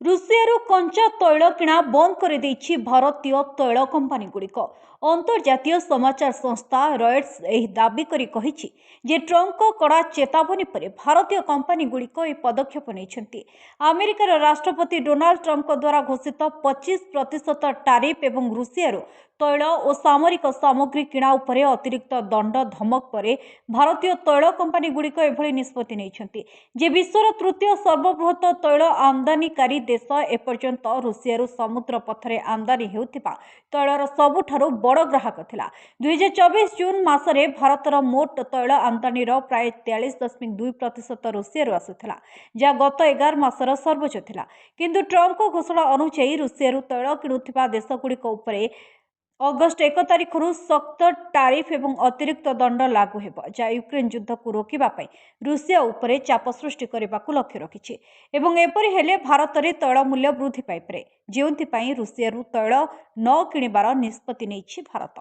ରୁଷିଆରୁ କଞ୍ଚା ତୈଳ କିଣା ବନ୍ଦ କରିଦେଇଛି ଭାରତୀୟ ତୈଳ କମ୍ପାନୀଗୁଡ଼ିକ। ଅନ୍ତର୍ଜାତୀୟ ସମାଚାର ସଂସ୍ଥା ରଏଟର୍ସ ଏହି ଦାବି କରି କହିଛି ଯେ ଟ୍ରମ୍ପଙ୍କ କଡ଼ା ଚେତାବନୀ ପରେ ଭାରତୀୟ କମ୍ପାନୀଗୁଡ଼ିକ ଏହି ପଦକ୍ଷେପ ନେଇଛନ୍ତି। ଆମେରିକାର ରାଷ୍ଟ୍ରପତି ଡୋନାଲ୍ଡ ଟ୍ରମ୍ପଙ୍କ ଦ୍ୱାରା ଘୋଷିତ 25% ଟାରିଫ୍ ଏବଂ ରୁଷିଆରୁ ତୈଳ ଓ ସାମରିକ ସାମଗ୍ରୀ କିଣା ଉପରେ ଅତିରିକ୍ତ ଦଣ୍ଡ ଧମକ ପରେ ଭାରତୀୟ ତୈଳ କମ୍ପାନୀଗୁଡ଼ିକ ଏଭଳି ନିଷ୍ପତ୍ତି ନେଇଛନ୍ତି ଯେ ବିଶ୍ୱର ତୃତୀୟ ସର୍ବବୃହତ ତୈଳ ଆମଦାନୀକାରୀ ଦେଶ ଏପର୍ଯ୍ୟନ୍ତ ରୁଷିଆରୁ ସମୁଦ୍ର ପଥରେ ଆମଦାନୀ ହେଉଥିବା ତୈଳର ସବୁଠାରୁ ବଡ଼ ଗ୍ରାହକ ଥିଲା। 2024 ଜୁନ୍ ମାସରେ ଭାରତର ମୋଟ ତୈଳ ଆମଦାନୀର ପ୍ରାୟ 43.2% ରୁଷିଆରୁ ଆସୁଥିଲା, ଯାହା ଗତ 11 ମାସର ସର୍ବୋଚ୍ଚ ଥିଲା। କିନ୍ତୁ ଟ୍ରମ୍ପଙ୍କ ଘୋଷଣା ଅନୁଯାୟୀ ରୁଷିଆରୁ ତୈଳ କିଣୁଥିବା ଦେଶଗୁଡ଼ିକ ଉପରେ ଅଗଷ୍ଟ 1 ତାରିଖରୁ ଶକ୍ତ ଟାରିଫ୍ ଏବଂ ଅତିରିକ୍ତ ଦଣ୍ଡ ଲାଗୁ ହେବ, ଯାହା ୟୁକ୍ରେନ୍ ଯୁଦ୍ଧକୁ ରୋକିବା ପାଇଁ ରୁଷିଆ ଉପରେ ଚାପ ସୃଷ୍ଟି କରିବାକୁ ଲକ୍ଷ୍ୟ ରଖିଛି। ଏବଂ ଏପରି ହେଲେ ଭାରତରେ ତୈଳ ମୂଲ୍ୟ ବୃଦ୍ଧି ପାଇପାରେ, ଯେଉଁଥିପାଇଁ ରୁଷିଆରୁ ତୈଳ ନ କିଣିବାର ନିଷ୍ପତ୍ତି ନେଇଛି ଭାରତ।